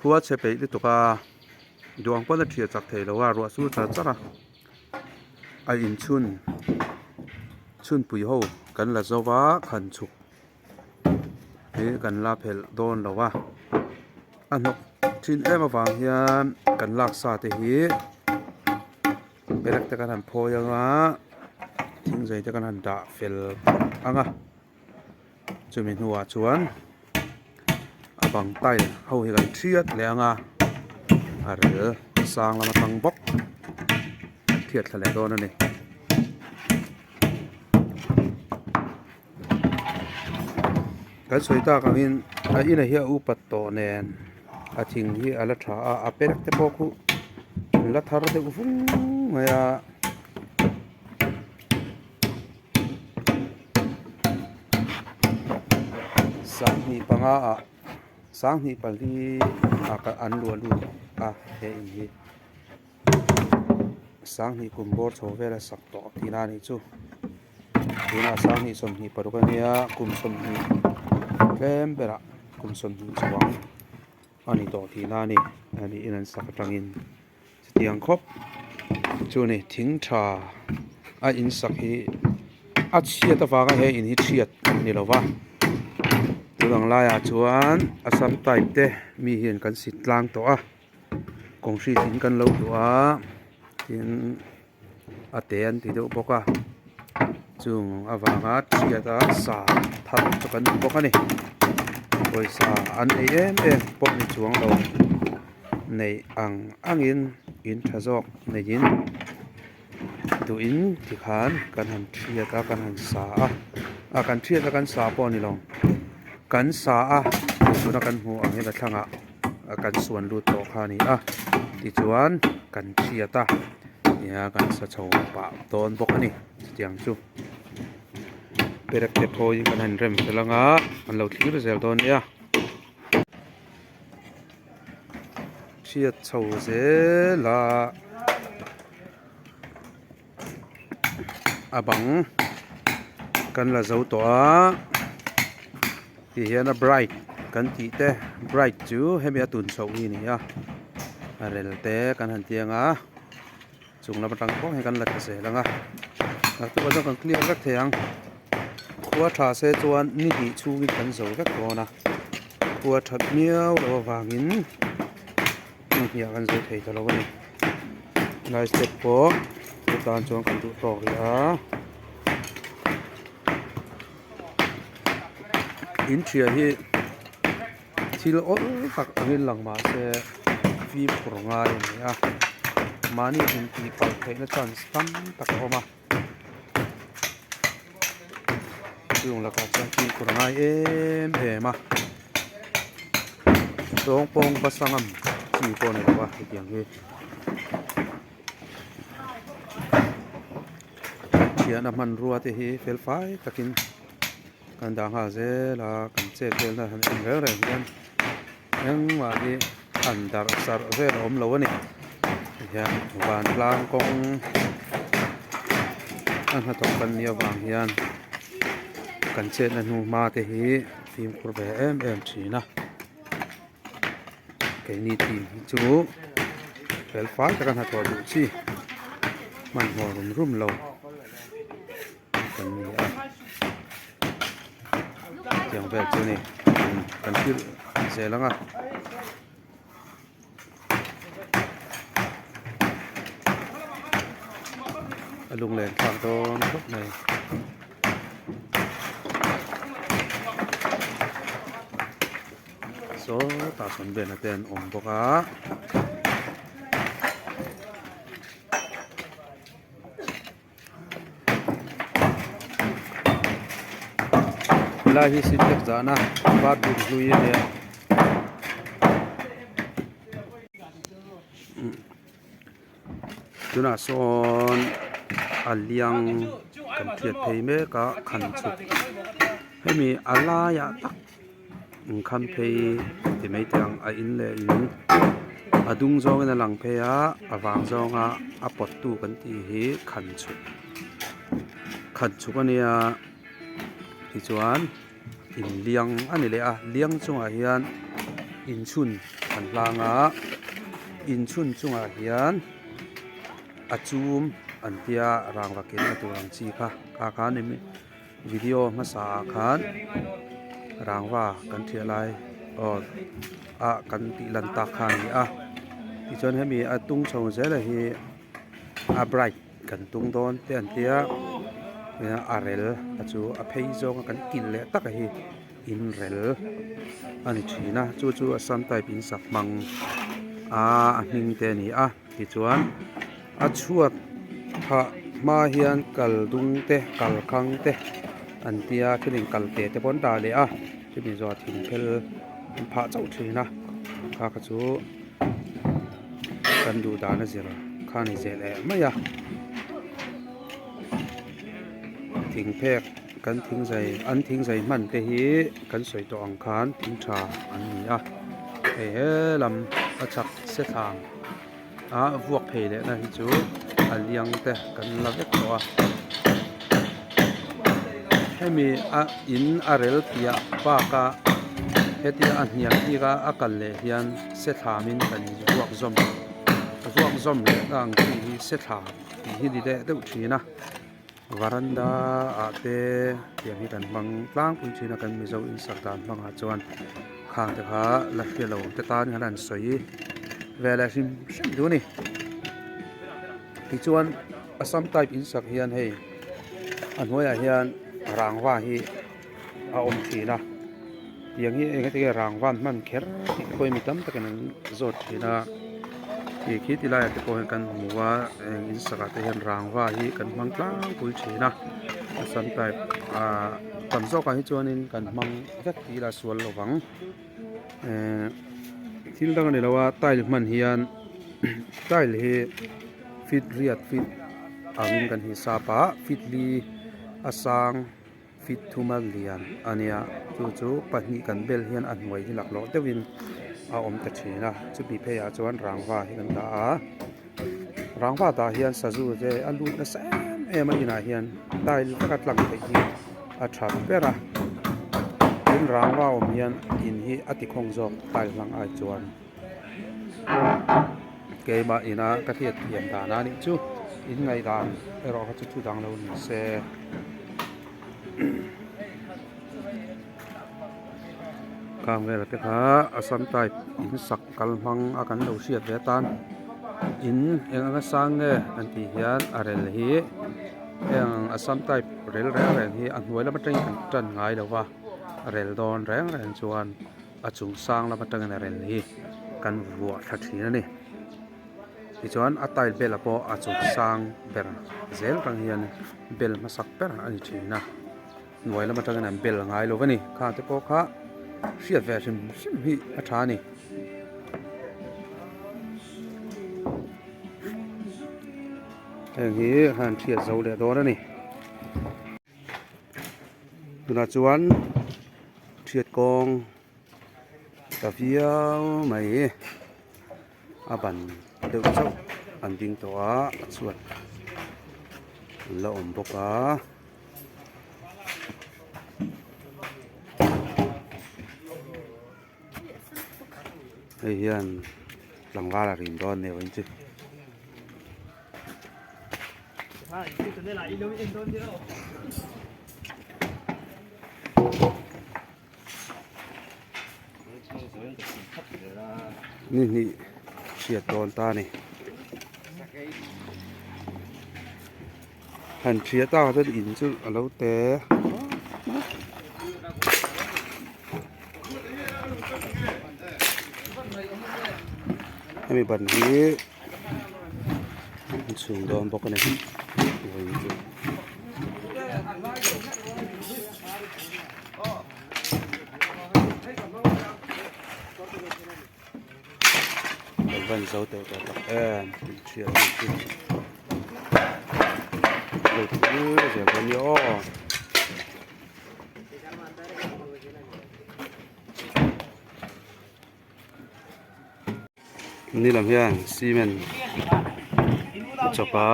Khua chhe peih lutuk a, duang pawn a thiah chak thei lo a, ruah sur char char a, a inchhun chhunpui ho kan la zo va khan chhuk hi kan la phelh dawn lo a, a hnawk thin em avang hian kan lak sa te hi perek te kan han phawi anga thingzai te kan han dah fel phawt ang a. Chumi hnuah chuan a bang tile ho hi kan thiat leh ang a, a rel sang lam atang bawk kan thiat thla leh dawn a ni. Kan sawi tak angin a inah hian a upat tawh nen a thing hi a la tha a, a perek te pawh khu an la thar deuh vung mai a. Sanghnih panga ah sanghnih pali ah an luah lut a he in hi sanghnih kum bawr chho vel a sak tawh tihna a nih chu tunah sanghnih 25 a nia kum 20 tlem berah kum 20 chuang a ni tawh tihna a ni a ni in an sak atangin. Chutiang khawp chu ni thing tha a in sak hi a chhiat avanga he in hi chhiat ni lo va tun ang laiah chuan assam type te mi hian kan sit tlang tawh a concrete in kan lo duh a tin a te an ti deuh bawk a chung avanga chhiat a sa thar chu kan duh bawk a ni pawisa an nei em em pawh ni chuang lo neih ang angin in tha zawk neiin duhin tikhan kan han thiat a kan han sa a a kan thiat a kan sa pawh a ni lo kan sa a tuna kan hmuh ang hian a thlangah kan suan lut tawh kha a ni a tichuan kan thiat a nia kan sa chho pah dawn bawk a ni chutiang chu perek te phawiin kan han rem fel anga an lo thlir zel dawn nia. Thiat chho zel a a bang kan la zo tawh a ti hian a bright kan tih te bright chu hemi a tun chhoh hi a ni a a rel te kan han ti ang a chung lam atang pawh hian kan la ti zel ang a naktuk ah chuan kan clear vek thei ang khua tha se chuan ni hnih chhungin kan zo vek dawn a khua that miau loh avangin ni hnih ah kan zo thei ta lo a ni lai step pawh chutan chuan kan duh tawk rih a in thiah hi thil awl tak angin lang mahse fimkhur ngai a ni a mahni intih palh theihna chance tam tak a awm a chung lakah chuan fimkhur a ngai em em a zawng pawng basangam chi pawh a ni lo a hetiang hi thian a hmanrua te hi fel fai takin kan dah nghal zel a kan chet velna han en reng reng hian engmah hi han darh sarh vel a awm lo a ni tihian vantlang kawng a hnathawk kan nih avang hian kan chetna hnu hma te hi fimkhur ve em em thin a keini team hi chu fel fai taka hnathawh duh chi hmanhmawh rum rum lo. Kan ni a tiang vel chu ni kan thil zel ang a a lunglen thlak dawn khawp mai sawtah sawn bena te an awm bawk a. Helai hi sintex zahna bathroom hlui a nia tunah sawn a liang kan hriat phei mek a khan chhuk hemi a laiah tak Inkhan phei ti mai teh ang a in leh in a dung zawngin a lang phei a a vang zawnga a pawt tu kan tih hi khan chhuk khan chhuk a nia tichuan in liang a ni leh a liang chungah hian. Inchhun an hlang a inchhun chungah hian a chum an tia rangva kilhna tur ang chi kha kha khan video hmasa ah khan rangva kan thiah lai aw ah kan tih lan tak kha a ni a tichuan hemi a tung chho zel a hi a bright kan tung dawn te an tia a rel a chu a phei zawng a kan kilh leh tak a hi in rel a ni thin a chu chu assam type in sak hmang a a hming te a ni a tichuan a chhuat phah hma hian kal dung te kal khang te an tia thenin kal te te pawh an dah leh a chumi zawhah thing phel an phah chauh thin a kha kha chu kan duh dan a zir kha a ni zel eh mai a thing phek kan thing zai an thing zai hman te hi kan sawi tawh ang khan thing tha an ni a hei he lam a chhak se thlang a vuak phei leh na hi chu a liang te kan la vek tawh a hemi a in a rel piah bak a hetia a hniam bik a a kal leh hian se thlam in kan vuak zawm vuak zawm leh na ang chi hi se thlam tih hi ni leh deuh thin a varanda ah te tiang hi kan hmang tlangpui thin a kan mizo in sak dan hmangah chuan khang te kha la hre lo te tan hian an sawi vel a hrim hrim duh a ni tichuan assam type in sak hian hei a hnuaiah hian rangva hi a awm thin a tiang hi eng enge rangva an hman kher tih te pawh hi mi tam takin an zawt thin a ih khi ti laiah te pawh hian kan hmu a eng in sakah te hian rangva hi kan hmang tlangpui thin a assam type ah tam zawkah hi chuanin kan hmang vek tih ila a sual lo vang ehh thil dang a ni lo a tile hman hian tile hi feet riat feet angin kan hisap a feet li a sang. Feet thuma lian a nia chu chu pahnih kan bel hian a hnuai hi laklawh deuhin a awm ta thin a chumi pheiah chuan rangva hi kan dah a rangva tah hian sazu te a lut nasa em em a inah hian tile veka tlang theih hi a tha ber a tin rangva awm hian in hi a ti khawng zawk tile hlang ai chuan keimah ina ka hriat thiam dan a nih chu in ngaihdan erawh kha chu thu dang lo ni se. Khang vela te kha assam type in sak kal hmang a kan lo hriat ve atan in eng anga sang nge an tih hian a rel hi heng assam type rel reng reng hi a hnuai lam atangin an tan ngai lo va a rel dawn reng reng chuan. A chung sang lam atangin a rel hi kan vuah thla thin a ni tichuan a tile bel ah pawh a chung sang ber zel atang hian bel hmasak ber a ni thin a hnuai lam atangin an bel ngai lo a ni khang te pawh kha hriat ve hrim hrim hi a tha a ni. Heng hi han hriat zo leh dawn a ni. Tunah chuan thiat kawng ta viau mai a ban deuh chauh an ding tawh a a chhuat an la awm bawk a. Hei hian tlangval a rim dawn nia vawiin chu. Ni hnih hriat dawn ta a ni han hria tak ah chuan in chu a lo te hemi ban hi. An chhung dawn bawk a ni vawiin chu. Kan van zo teh tawh tak em tih hriat a ni chu. Lo thil zel dawn nia aw. Ni lam hian cement a chawp a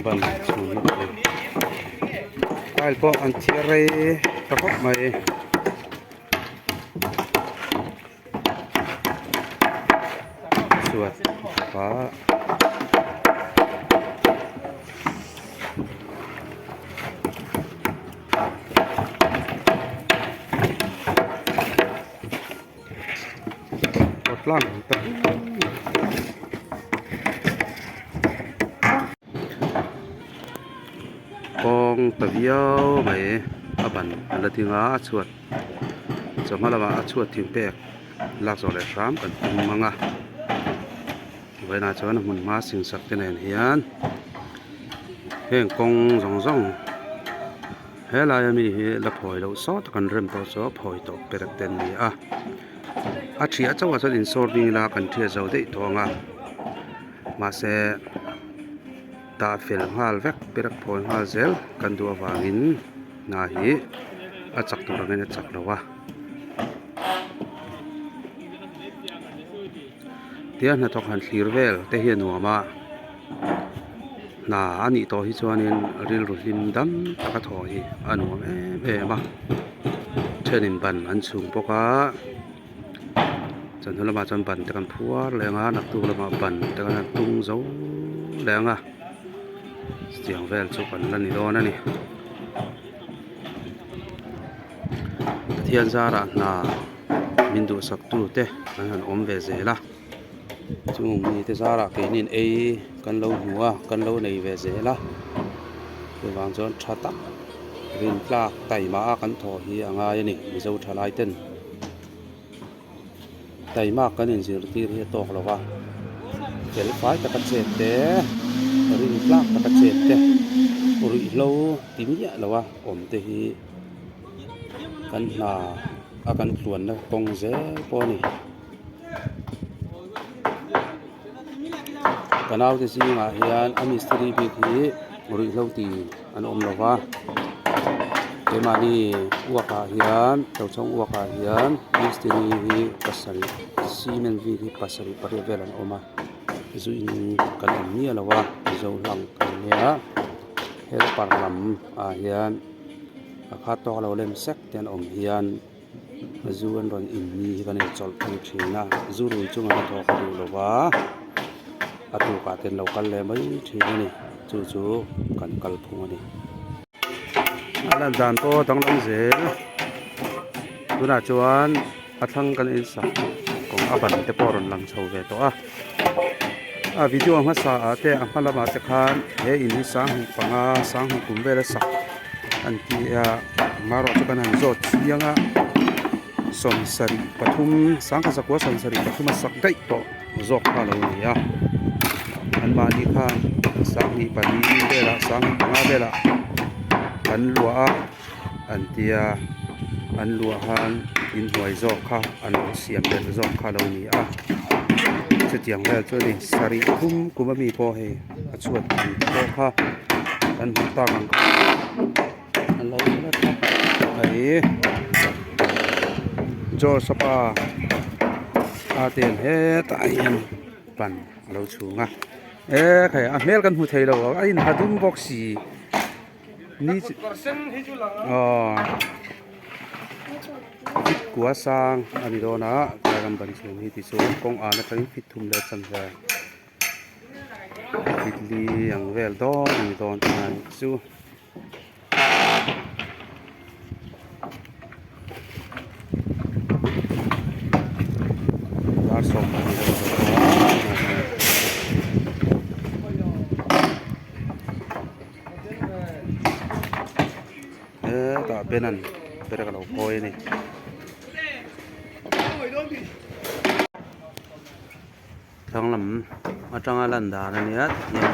ban chhung hi tile pawh an thiar rei. Ta khawp mai. Chhuat a Kawt lang ta Kawng ta viau mai a ban a la ding a a chhuat chawhma lamah a chhuat thing pek lak zawh leh hram kan tum ang a vawiinah chuan a hmun hma sing sak te nen hian heng kawng zawng zawng helai ami hi la phawi loh sawt a kan rem tawh chu a phawi tawh perek te an ni a a thiah chauh ah chuan insawr ding ila kan thiat zo daih tawh ang a mahse. Tah fel nghal vek perek phawi nghal zel kan duh avangin hna hi a chak tur angin a chak lo a tia hnathawk han thlir vel te hi a nuam a hna a nih tawh hi chuanin rilru hlim dam taka thawh hi a nuam em em a thenin ban an chhung bawk a. Chawhnu lamah chuan ban te kan phuar leh ang a naktuk lamah ban te kan han tung zo leh ang a chutiang vel chu kan la ni dawn a ni Pathian zarah hna min duhsak tu te an han awm ve zel a chung mite zarah keinin ei kan lo hmu a kan lo nei ve zel a chuvang chuan tha tak rintlak taima a kan thawh hi a ngai a ni mizo thalai ten. Taimak kan inzirtir hi a tawk lo va, fel fai taka chet te, rin tlak taka chet te, ruihhlo ti miah lo a awm te hi kan hna a kan tluanna kawng zel pawh a ni. Ka naute zingah hian a mistiri bik hi ruihhlo ti an awm lo va keimahni uakah hian tochhawng uakah hian mistiri hi pasarih cement bik hi pasarih pariat vel an awm a zu in kan awm miah lo a mizo hlang kan nia helper lam ah hian a khat tawk lo lem sek te an awm hian. Zu an rawn in ni hi kan inchawlh phei thin a zu rui chunga hnathawh ka duh lo va a tukah te an lo kal leh mai thin a ni chu chu kan kal phung a ni. A lan dan pawh danglam zel tunah chuan a thlang kan insak kawng a ban te pawh a rawn lang chho ve tawh a a video hmasa ah te a hma lamah te khan he in hi sanghnih panga sanghnih kum vel a sak. An ti a marawh chu kan han zawt chiang a sawmsarih pathum sangkhat zakua sawmsarih pathum a sak daih tawh zawk kha a lo ni a anmahni khan sanghnih pali velah sanghnih panga velah an luah a an tia an luah khan inhnuai zawk kha an lo siam belh zawk kha a lo ni a chutiang vel chu a ni sarih thum kum ami pawh hei. A chhuat ang te pawh kha kan hmuh tak ang kha a lo la thlap mai George a pa a te an hetah hian ban a lo chhung a e khai a hmel kan hmu thei lo a inha dum bawk si ni aw fit kua sang a ni dawn a tlai ram ban chhung hi tichuan kawng an atangin fit thum leh chanve. Idli ang vel dawn a ni dawn tih a nih chu. Dar 12 a ni tawh a hetah Ben-a'n perek a lo khawi a ni. Thlang lam atanga lan dan a nia tihian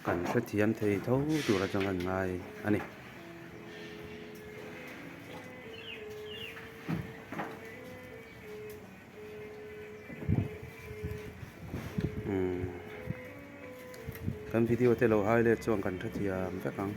kan hrethiam thei tho tur atang an ngai a ni. Umm kan video te lo hai let chuan kan hrethiam vek ang.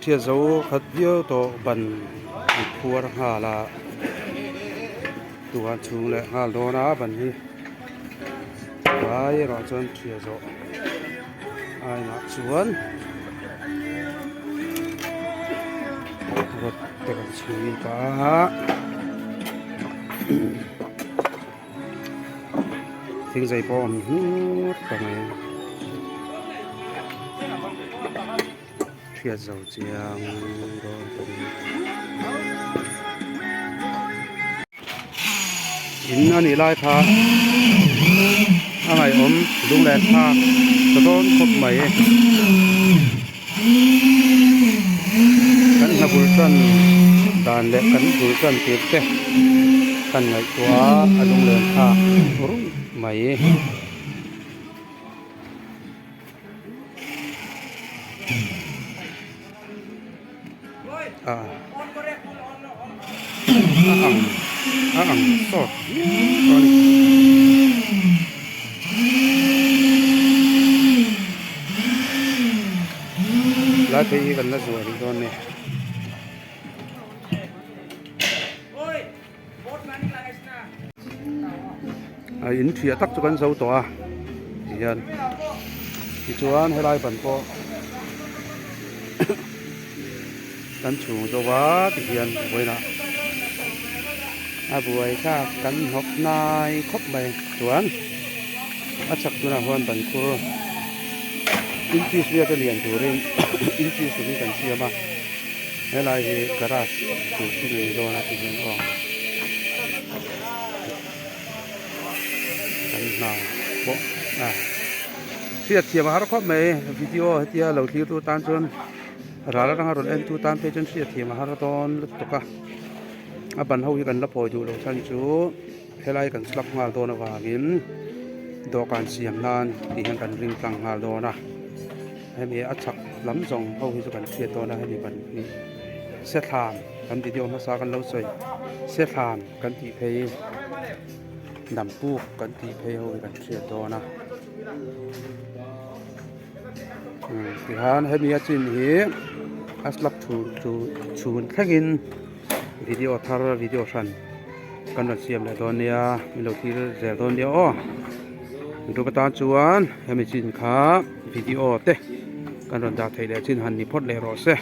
Thiat zo khat viau tawh ban an phuar nghal a duhan chhung leh nghal dawn a ban hi tlai erawh chuan thiat zawh a inah chuan rod te kan chhui ta a. Thingzai pawh a awm hnut ta mai a hriat zo chiang dawn tawh a ni. In a nih lai kha a ngaihawm lunglen thlak ta dawn khawp mai. Kan hna bul tan dan leh kan bul tan tir te kan ngaihtuah a a lunglen thlak ruih mai. A a ang a ang sawt viau a ni. Lai phei hi kan la zuah rih dawn a ni. A in thiah tak chu kan zo tawh a tihian tichuan helai ban pawh kan chhung zo a tihian vawiinah a buai thlak kan hnawk hnai khawp mai chuan a chhak tunah huan ban khur inches riat a lian turin inches turin kan siam a. Helai hi garage tur chu ni dawn a tihian aw kan hna pawh a hriat thiam a har khawp mai video hetia lo thlir tu tan chuan ral atanga rawn en tu tan phei chuan hriat thiam a har dawn lutuk a a ban ho hi kan la pawi duh loh chhan chu helai kan slap nghal dawn avangin dawhkan siam nan tih hian kan ring tlang nghal dawn a. Hemi a chhak lam zawng ho hi chu kan hriat dawn a hemi ban hi sethlam kan video hmasa kan lo sawi sethlam kan tih phei dampuk kan tih phei ho hi kan hriat dawn a tihian hemi a chin hi a slap thu chu chhun thlengin video thar video hran kan rawn siam leh dawn nia min lo thlir zel dawn nia aw tum atan chuan hemi chin kha. Video te kan rawn dah theih leh chin han ni phawt leh rawh se.